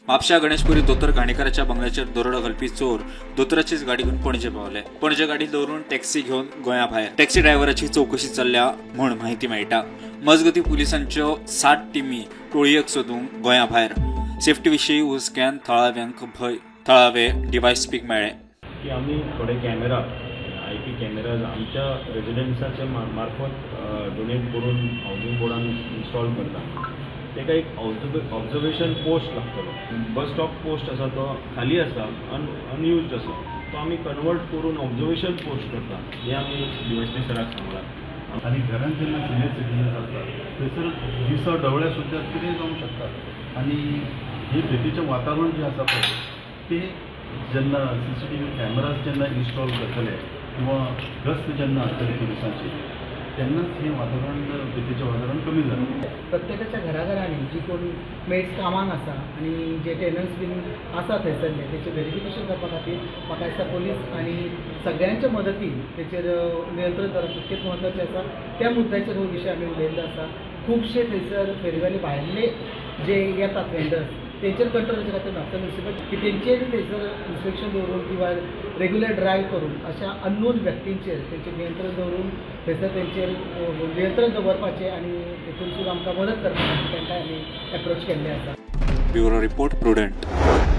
म्हापशा गणेशपुरी दोतोर घाणेकाराच्या बंगल्याचेर दरोडो घालपी चोर दोतोराचीच गाडी घेवन पणजे पावले. पणजे गाडी दवरून टॅक्सी घेवन गोंया भायर. टॅक्सी ड्रायव्हराची चवकशी चल्ल्या म्हूण म्हायती मेळटा. मजगती पुलिसांच्यो 60 टिमी टोळयेक सोदूंक गोंया भायर. सेफ्टी विशीं हुस्क्यान थळाव्यांक भंय. थळावे डीवायएसपीक मेळ्ळे. की आमी थोडे कॅमेरा, आयपी कॅमेराज आमच्या रेजिडन्साच्या मार्फत डोनेट करून हावजींग बोर्डान इन्स्टॉल करता. ताका एक ऑब्जर्वेशन पोस्ट लागतलो. बस स्टॉप पोस्ट आसा तो खाली आसा, अनयुज्ड आसा, तो आमी कन्वर्ट करून ऑब्जर्वेशन पोस्ट करता हें आमी डीवायएसपी सराक सांगलां. आनी घरांत जेन्ना सिनियर सिटीजन्स आसतात, थंयसर दिसा ढवळ्या सुद्दां कितेंय जावंक शकता. आनी हे भितीचें वातावरण जें आसा पळय, तें जेन्ना सीसीटीव्ही कॅमेराज जेन्ना इन्स्टॉल करतले किंवा गस्त जेन्ना आसतली पुलिसांची, तेन्नाच हें वातावरण, भितीचें वातावरण कमी जातलें. प्रत्येकाच्या घराघरांनी जी कोण मेड्स कामाक आसा आनी जे टेनंट्स बीन आसा थंयसरले, तेचें वेरिफिकेशन करपा खातीर म्हाका दिसता पोलीस आनी सगळ्यांच्या मदतीन तेचेर नियंत्रण दवरप तितकेंच म्हत्वाचें आसा. त्या मुद्द्याचेर हो विशय आमी उलयल्लो आसा. खुबशे थंयसर फेरीवाले भायले जे येतात वेंडर्स, तेंचेर कंट्रोल करचे खातीर म्हापसा म्युनिसिपल की तेंचेर थंयसर इन्स्पेक्शन दवरून किंवा रेगुलर ड्रायव्ह करून अशा अननोन व्यक्तींचेर तेंचेर नियंत्रण दवरून थंयसर तेंचेर नियंत्रण दवरपाचें आनी तेतून सुद्दां आमकां मदत करपा खातीर तांकां आमी एप्रोच केल्लें आसा. Bureau report, Prudent.